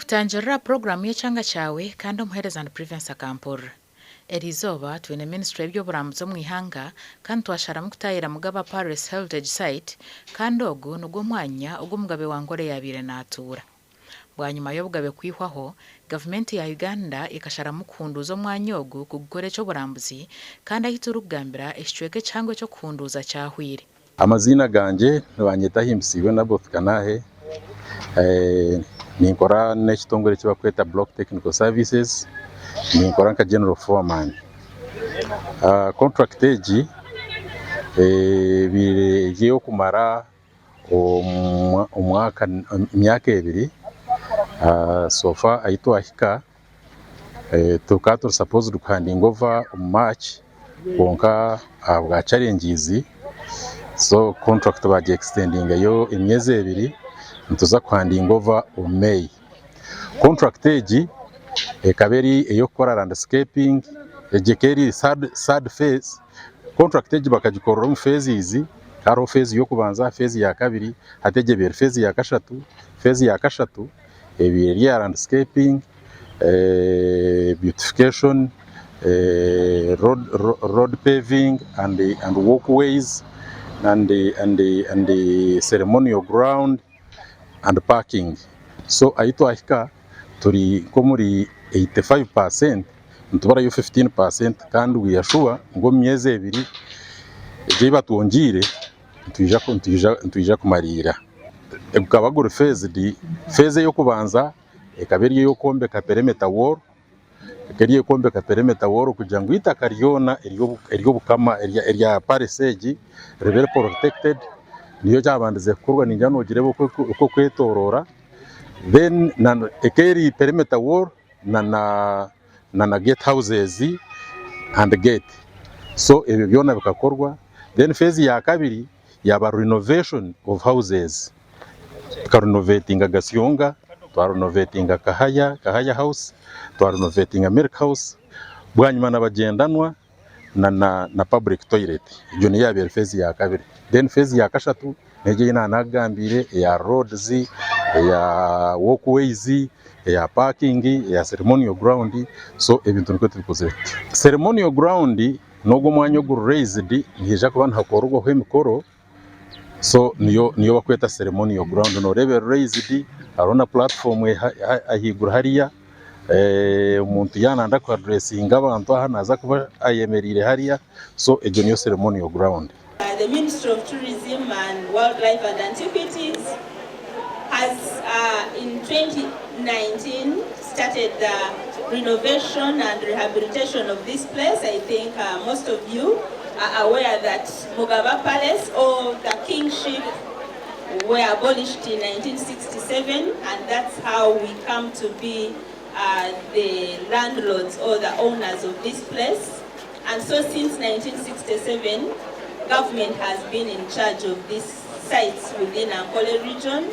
Ninkutangirira aha puroguraamu y'ekyanga kyawe kandi omuheereza ni Privence Akampurira. Eriizooba twine minisitule y'eby'oburambuzi omu ihanga kandi twasharamu kutaayira Mugaba Palace Heritage Site kandi ogu nigwo mwanya ogu Omugabe wa Ankole yaabaire naatuura. Bwanyima y'obugabe kwihwaho, gavumenti ya Uganda ekasharamu kuhunduuza omwanya ogu kugukora eky'oburambuzi kandi ahi turikugambira ekicweka ekihango eky'okuhunduuza kyahwire. Amaziina gangye nibanyeta Himbisiibwe Naboth Kanahe, ninkora n'ekitongore eki barikweta Block Technical Services, ninkora nka General Foreman. Contract egi ebaire eri ey'okumara omwaka emyaka ebiri, so far ahu twahika tukaba turi supposed kuhandinga over omu March kwonka ahabwa challenges so contract bagi extendingayo emyezi ebiri nituza kuhandinga over omu May. Contract egi ekaba eri ey'okukora landscaping, egi ekaba eri third phase, contract egi bakagikorera omu phases, hariho phase y'okubanza, phase ya kabiri, hati egi ebaire phase ya kashatu, phase ya kashatu ebaire eri eya landscaping, beautification, road paving and walkways and ceremonial ground and parking. So ahi twahika turi nk'omuri 85% nituburayo 15% kandi we are sure ngu omu myezi ebiri egi ei batwongyeire nitwija kumariira. Gukaba guri phased, phase ey'okubanza ekaba eri ey'okwombeka perimeter wall, ekaba eri ey'okwombeka perimeter wall kugira ngu eitaka ryona ery'obukama erya palace egi ribe protected, niyo kyabandize kukorwa ningira nogireeba oku erikwetoroora, then ekaba eri perimeter wall na gate houses and gate, so ebyo byona bikakorwa, then phase ya kabiri yaaba renovation of houses, tukarenovatinga Gasyonga, twarenovatinga Kahaya, Kahaya house, twarenovatinga Milk house, bwanyima na Bagyendanwa na public toilet, egyo niyo yaabaire phase ya kabiri. Then phase ya kashatu n'egyo ei naanakugambiire eya roads, eya walkways, eya parking, eya ceremonial ground, so ebintu nikwo tubikozire tutyo. Ceremonial ground n'ogwo omwanya oguri raised nihaija kuba nihakorerwaho emikoro so niyo niyo barikweta ceremonial ground nooreeba eri raised hariho na platform ahaiguru hariya omuntu yaaba nayenda ku addressinga abantu aha naaza kuba ayemereire hariya so egyo niyo ceremonial ground. The Ministry of Tourism and Wildlife and Antiquities has in 2019 started the renovation and rehabilitation of this place. I think most of you are aware that Mugaba Palace or the kingship were abolished in 1967 and that's how we come to be the landlords or the owners of this place. And so since 1967, government has been in charge of these sites within Ankole region.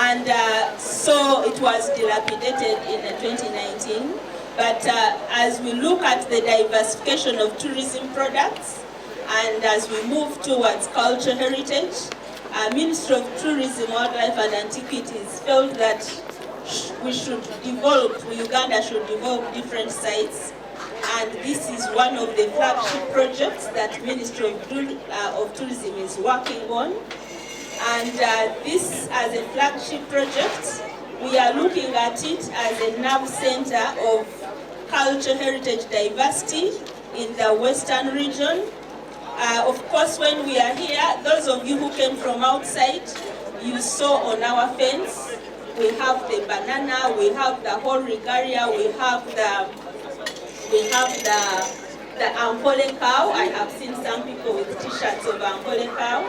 And so it was dilapidated in 2019. But as we look at the diversification of tourism products and as we move towards cultural heritage, Ministry of Tourism, Wildlife and Antiquities felt that we should develop, Uganda should develop different sites. And this is one of the flagship projects that Ministry of Tourism is working on. And this, as a flagship project, we are looking at it as a nerve center of cultural heritage diversity in the Western region. Of course, when we are here, those of you who came from outside, you saw on our fence, we have the banana, we have the whole regalia, we have the Ankole cow. I have seen some people with t-shirts of Ankole cow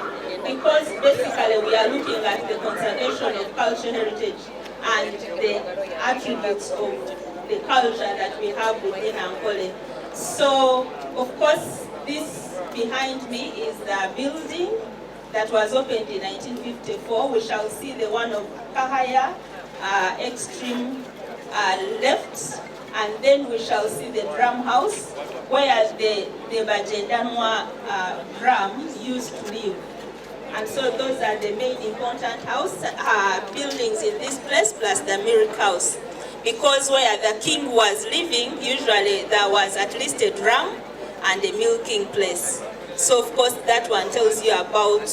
because basically we are looking at the conservation of cultural heritage and the attributes of the culture that we have within Ankole. So, of course, this behind me is the building that was opened in 1954. We shall see the one of Kahaya, extreme left, and then we shall see the drum house where the Bagyendanwa drum used to live. And so those are the main important house buildings in this place plus the milk house. Because where the king was living, usually there was at least a drum and a milking place. So of course that one tells you about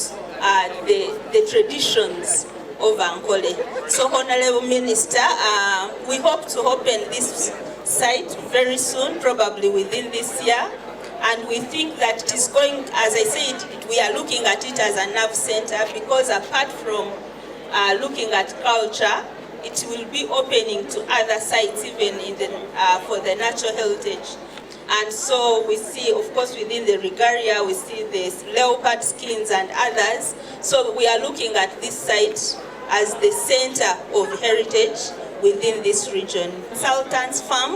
the traditions of Ankole. So Honorable Minister, we hope to open this site very soon, probably within this year. And we think that it is going, as I said, we are looking at it as a nerve center because apart from looking at culture, it will be opening to other sites even for the natural heritage. And so we see, of course, within the regalia, we see the leopard skins and others. So we are looking at this site as the center of heritage within this region. Sultan's Farm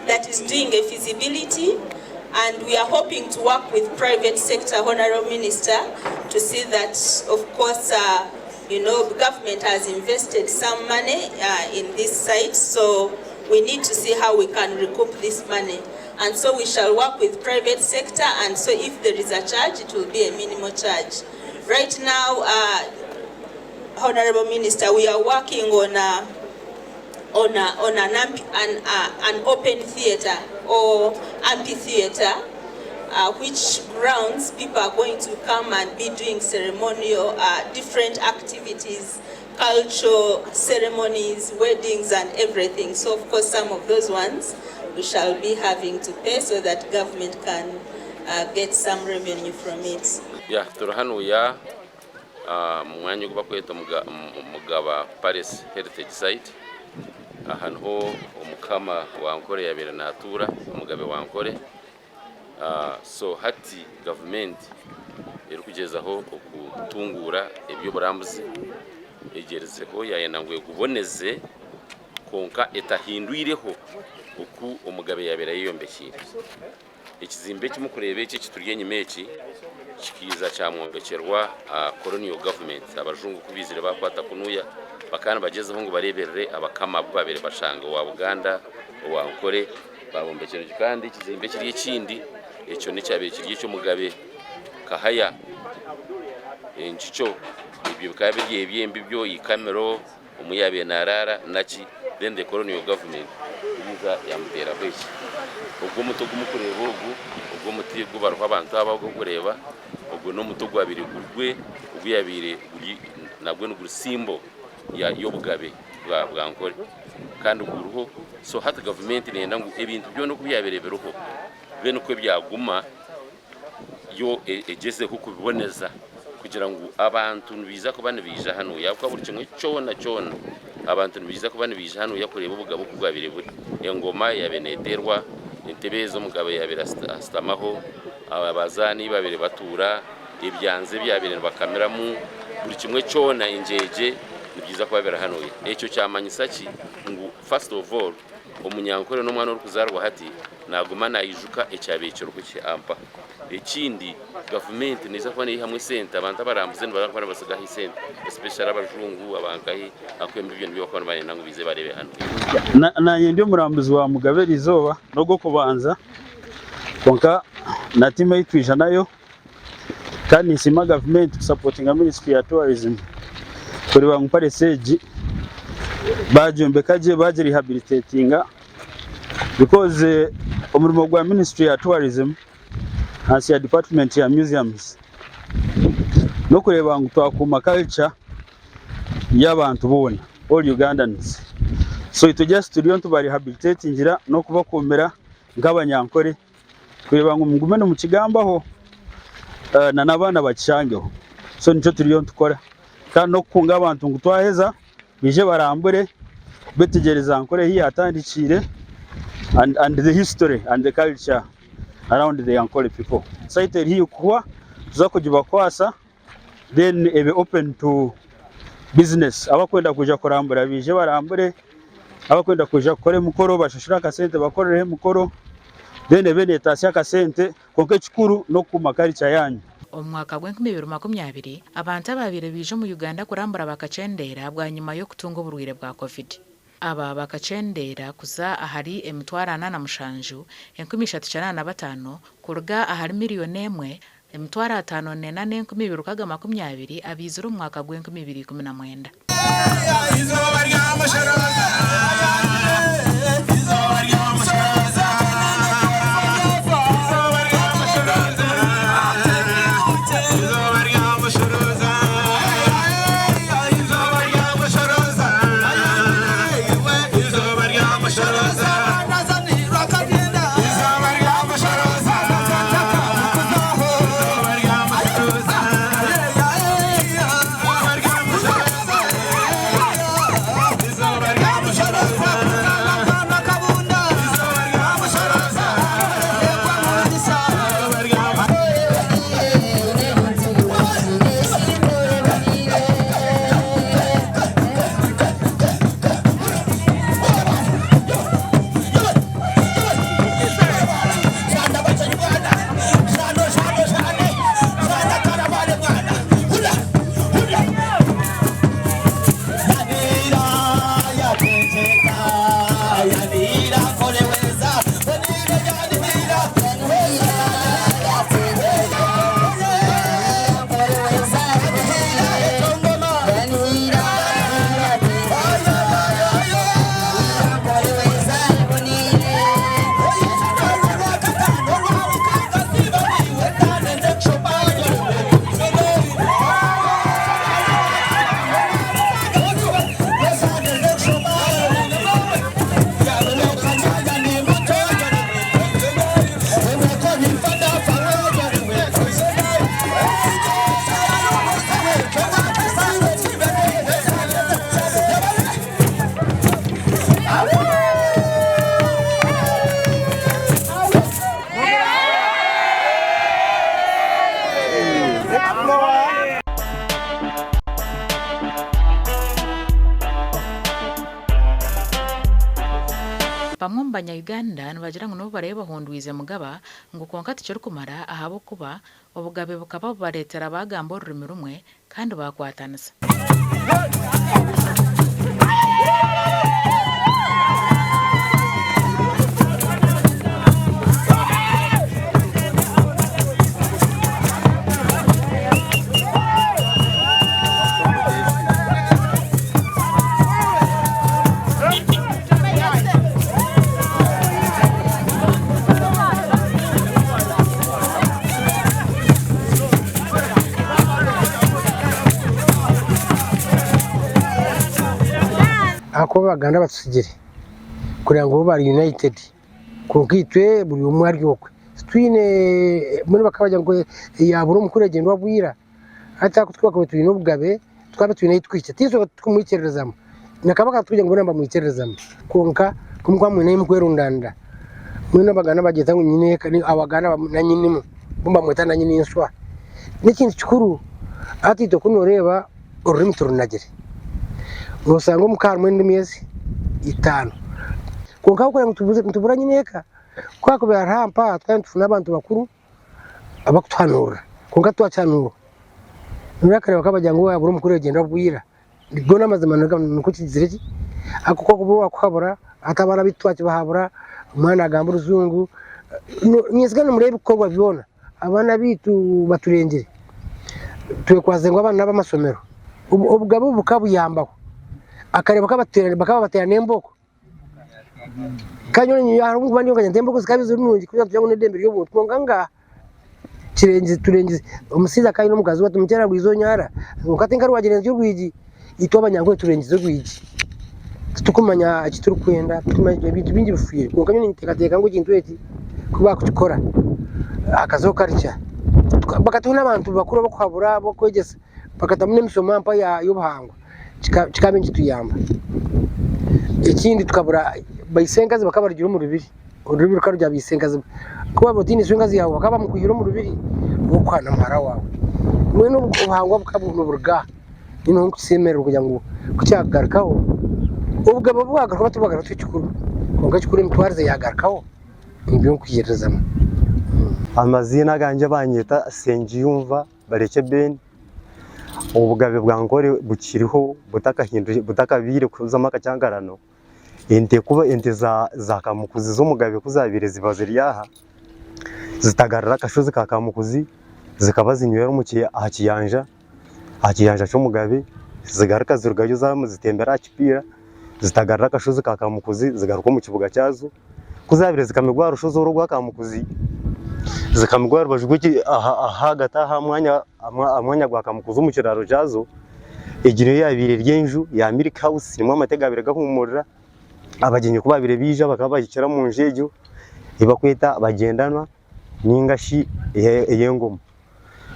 that is doing a feasibility, and we are hoping to work with private sector, Honorable Minister, to see that, of course, government has invested some money in this site, so we need to see how we can recoup this money. And so we shall work with private sector, and so if there is a charge, it will be a minimal charge. Right now, Honorable Minister, we are working on an open theater or amphitheater, which grounds people are going to come and be doing ceremonial, different activities, cultural ceremonies, weddings and everything. So of course some of those ones we shall be having to pay so that government can get some revenue from it. Ya turi hanuya mu mwanya ogu bakweta Mugaba Palace Heritage Site. Aha niho omukama wa Ankole yabaire natuura, omugabe wa Ankole. So hati gavumenti erikugyezaho okutunguura eby'oburambuzi egyerizeho yayenda ngu eguboneze kwonka etahindwireho oku omugabe yabaire ayeyombekiire. Ekizimbe eki murikureeba eki ekituri enyima eki kikiiza kyamwombekyerwa colonial government. Abajungu ku baizire bakwata kunuya bakaba nibagyezaho ngu bareeberere abakama abu babaire bashanga owa Buganda owa Ankole babombekyera ekyo. Kandi ekizimbe ekiri ekindi ekyo nekyabaire kiri eky'omugabe Kahaya enkikyo ebyo bikaba biri ebyembi byo ikamiro omu yabaire naraara naki. Then the colonial government yiza yamuteeraho eki. Ogwo omuti ogu murikureeba ogu, ogwo omuti ogu bariho abantu aba ogu orikureeba ogwo n'omuti ogwabaire gurwe ogu yabaire guri nagwo niguri symbol y'obugabe bwa Ankole kandi guriho. So hati gavumenti neyenda ngu ebintu byona oku byabaire biriho bibe nikwo byaguma, yo egyezeho kubiboneza kugira ngu abantu nibaija kuba nibaija hanuya ahabw'okuba buri kimwe kyona kyona abantu nibaija kuba nibaija hanuya kureeba obugabe oku bwabaire buri. Engoma yabaire neeteerwa, entebe ezi omugabe yabaire ashutamaho, abazaani babaire batuura, ebyanzi ebyabaire nibakamiramu, buri kimwe kyona engyegye nibiija kuba biri hanuya. Ekyo kyamanyisa ki? Ngu first of all omunyankore n'omwana orikuzaarwa hati naguma naijuka ekyabaire kiriho kyampa. Ekindi gavumenti neija kuba neyihamu esente, abantu abarambuzi nibaza kuba nibasigaho esente especially abajungu abankahi ahabw'okuba ebyo nibyo barikuba nibarenda ngu baije bareebe hanu. Nanye ndi omurambuzi wa Mugabe erizooba n'ogw'okubanza kwonka na tiimu ei twija nayo kandi ninsiima gavumenti kusapotinga ministry ya tourism kureeba ngu palace egi bagyombeka gye bagirehabilitatinga because omurimo gwa ministry ya tourism ahansi ya department ya museums n'okureeba ngu twakuuma culture y'abantu boona all Ugandans. So itwe just turiyo nitubarehabilitatingira n'okubakuumira nk'abanyankore kureeba ngu mugume nimukigambaho na n'abaana bakishangeho. So nikyo turiyo nitukora kandi n'okukunga abantu ngu twaheza baije barambure betegyereze Ankole ahu yatandikiire and the history and the culture around the Ankole people. Site eri haihi kuhwa tuza kugibakwasa then ebe open to business. Abakwenda kwija kurambura baije barambure, abakwenda kwija kukora emikoro bashashure akasente bakorereho emikoro then ebe netasya akasente kwonka ekikuru n'okukuuma culture yanyu. Omu mwaka gw'enkumi ibiri makumi abiri, abantu abaabaire baija omu Uganda kurambura bakakyendeera bwanyima y'okutunga oburwaire bwa Covid. Aba bakakyendeera kuza ahari 47,395 kuruga ahari miriyoni emwe. 52,620 abaizire omu mwaka gw'enkumi ibiri ikumi na mwenda. Bamwe omu banya Uganda nibagira ngu n'obu barabe bahundwize Mugaba ngu kwonka tikirikumara ahabw'okuba obugabe bukaba bubareetera baagamba orurimi rumwe kandi baakwatanisa. Ahakuba Abaganda batutsigire kureba ngu bo bari united kwonka itwe buri omwe ari okwe titwine mbwenu bakaba bagira ngu yabura omukuru egyendwa bwira. Hati ahakuba twakuba twine obugabe, twaba twine ahu tukuhikya, tinshoboka titukumuhikiririzamu. Na Kabaka tikugira ngu boona nibamwikiririzamu, kwonka ku mukuba mwine ahu mukwerundanira, mbwenu Abaganda nibagyeta ngu nyine eka, Abaganda na nyinimu, bo nibamweta na nyininswa. N'ekintu kikuru, hati itwe ku nooreeba orurimi turunagire, noosanga omu ka harimu endimi ezi itaano, kwonka ahabw'okugira ngu nitubura nyine eka, ku haakubaire hariho aha mpaha tukaba nitufuna abantu bakuru, abakutuhanuurira kwonka titwakihanuurwa. Noreeba kare bakaba bagira ngu owabura omukuru agyenda bwira, goona amazima nikwo kigizire ki, ahabw'okuba ku okuba owakuhabura hati abaana baitu twakibahabura, omwana agamba orujungu, nyesiga nimureeba ebikorwa byona, abaana baitu baturengire, twekwaze ngu abaana n'ab'amasomero, obugabe obu bukabuyambaho, akare bakaba babateera n'embooko. Kandi nyowe nyowe hariho obu nkuba ndi embogo zikaba ziri nungi kugira ngu n'eddembe ry'obuntu kwonka nga kirengize turengize omushaija akaba aine omukazi we ati mukyara rwiza onyara kwonka tinka rwagirenze orwigi itwe abanyankore turengize orwigi titukumanya eki turikwenda titukumanya ebintu bingi bifiire kwonka nyowe ninteekateeka ngu ekintu eki ku baakukikora hakazooka karikya bakataho n'abantu bakuru ab'okuhabura ab'okwegyesa bakatamu n'emishomo mpa y'obuhangwa kikaba nikituyamba. Ekindi tukabura baisenkazi bakaba barugire omu rubiri, orurimi rukaba ruri baisenkazi ku waabaire otaine swenkazi yaawe bakaba bamukwihire omu rubiri bokuha na muhara waawe. Mbwenu obuhangwa bukaba niburuga aha, nyowe niho nkukisemererwa kugira ngu kukyagarukaho, obugabe bwagarukaho tibwagarukaho tikyo kikuru kwonka ekikuru emitwarize yaagarukaho nibyo nkwikiririzamu. Amaziina agangye banyeta Nsengiyumva. Barekye Ben, obugabe bwa Nkore bukiriho butakabaire kuzamu akakyangarano, ente kuba ente za Kamukuzi z'omugabe ku zabaire ziba ziri aha, zitagarura akashozi ka Kamukuzi, Zikaba zinywera omu aha kiyanja, aha kiyanja ky'omugabe, zigaruka zirugayo zitembera aha kipiira, zitagarura akashozi ka Kamukuzi zigaruka omu kibuga kyazo. Ku zaabaire zikamigwa aha rushozi oru orwa Kamukuzi, zikamigwa aha rubaju rw'eki ahagati aha mwanya gwa Kamukuzi omu kiraaro kyazo, egi niyo yaabaire eri enju ya Milk House nimwo amate gaabaire gahuumurira. Abagyenyi ku baabaire baija bakaba bahikira omu nju egyo ei barikweta Bagyendanwa nainga shi ey'engoma.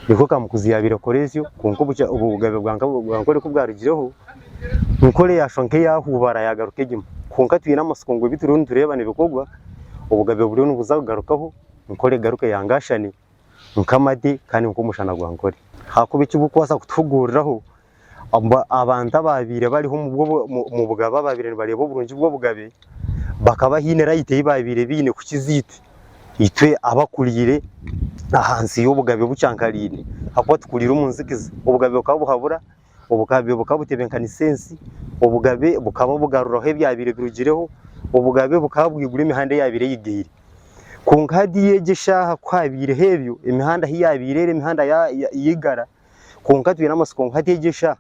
Nikwo Kamukuzi yaabaire ekora etyo kwonka obugabe bwa Nkore ku bwarugireho, Nkore yaashusha nk'eyaahuubara yaagaruka enyima. Kwonka twine amatsiko ngu ebi turiyo nitureeba nibikorwa, obugabe buriyo nibuza kugarukaho, Nkore egaruke eyangashane nk'amate kandi nk'omushana gwa Nkore. Ahakuba eki burikubaasa kutuhuguuriraho Abantu abaabaire bariho omu bugabe abaabaire nibareeba oburungi bw'obugabe bakaba haine rayiti ei baabaire baine kukiza itwe, itwe abakuriire ahansi y'obugabe bukyankariine ahakuba tukuriire omu nzikiza. Obugabe bukaba buhabura, obugabe bukaba butebeekanisa ensi, obugabe bukaba bugaruraho ebyabaire birugireho, obugabe bukaba bwigura emihanda eyaabaire eyigaire. Kwonka hati egi eshaaha ku haabaireho ebyo, emihanda ahu yaabaire eri emihanda yaigara. Kwonka twine amatsiko ngu hati egi eshaaha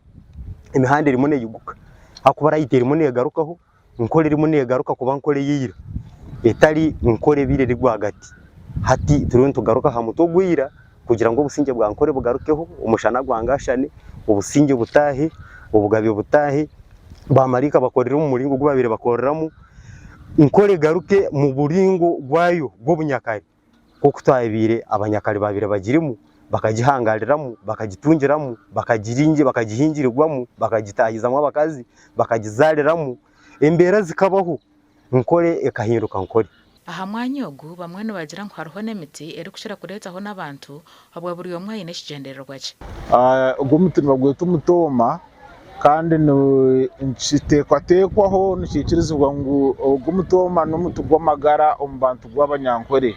emihanda erimu neeyiguka ahakuba rayiti erimu neegarukaho, nkore erimu neegaruka kuba nkore eya ira etari nkore ebaire eri rwagati. Hati turiyo nitugaruka aha mutwe ogwa ira kugira ngu obusingye bwa Nkore bugarukeho, omushana gwangashane, obusingye butaahe, obugabe butaahe, baamaraika bakorere omu muringo ogu baabaire bakoreramu, Nkore egaruke omu buringo bwayo bw'obunyakare. Nk'oku twabaire abanyakare baabaire bagirimu, bakagihangaariramu, bakagitungiramu, bakagihingirirwamu, bakagitaahizamu abakazi, bakagizaariramu, embeera zikabaho, Nkore ekahinduka Nkore. Aha mwanya ogu, bamwe nibagira ngu hariho n'emiti erikukira kureetaho n'abantu obwo buri omwe aine ekigyendererwa kye. Ogu omuti nibagweta omutooma Kandi nikiteekwateekwaho nikiikirizibwa ngu ogu omutooma n'omuti gw'amagara omu bantu gw'Abanyankore.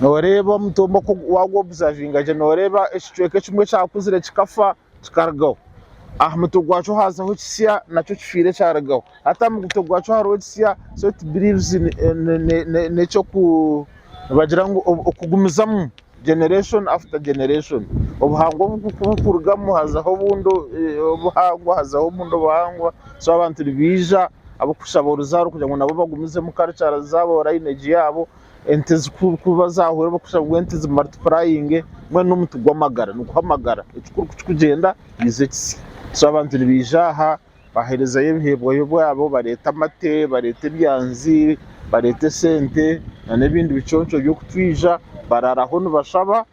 Nooreeba omutooma oku waagwobuzavinga gye nooreeba ekicweka ekimwe ekyakuzire kikafa kikarugaho, aha mutwe gwakyo haazaho ekisya nakyo kifiire kyarugaho, hati aha mutwe gwakyo hariho ekisya so it believes n'eky'oku nibagira ngu okugumizamu. Generation after generation obuhangwa obu kuburugamu hazaho obundi obuhangwa hazaho obundi obuhangwa so abantu nibaija abarikushaba oruzaaro kugira ngu nabo bagumizemu culture zaabo lineage yaabo ente kuba zahwire barikushaba ngu ente zi multiplyinge mbwenu n'omuti gw'amagara niguha amagara ekikuru kukikugyenda haija ekisya so abantu nibaija aha Baheerezayo ebiheebwayo byabo, bareeta amate, bareeta ebyanzi, bareeta esente n'ebindi biconco by'okutwija, baraaraho nibashaba,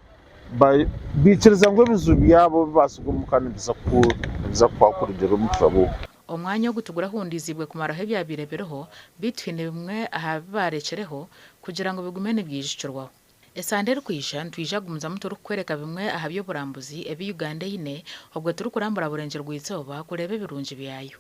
baikiriza ngu ebizibu byabo ebi baatsiga omuka nibiza kuhwaho kurugiirira omu kushaba oku. Omwanya ogu tigurahundiiziibwe kumaraho ebyabaire biriho, beitu haine bimwe aha bi baarekireho kugira ngu bigume nibyijukirwaho. Esande erikwija nitwija kugumizamu turikukworeka bimwe aha by'oburambuzi ebi Uganda eine obwo turikurambura Burengyerwa-izooba kureeba ebirungi byayo.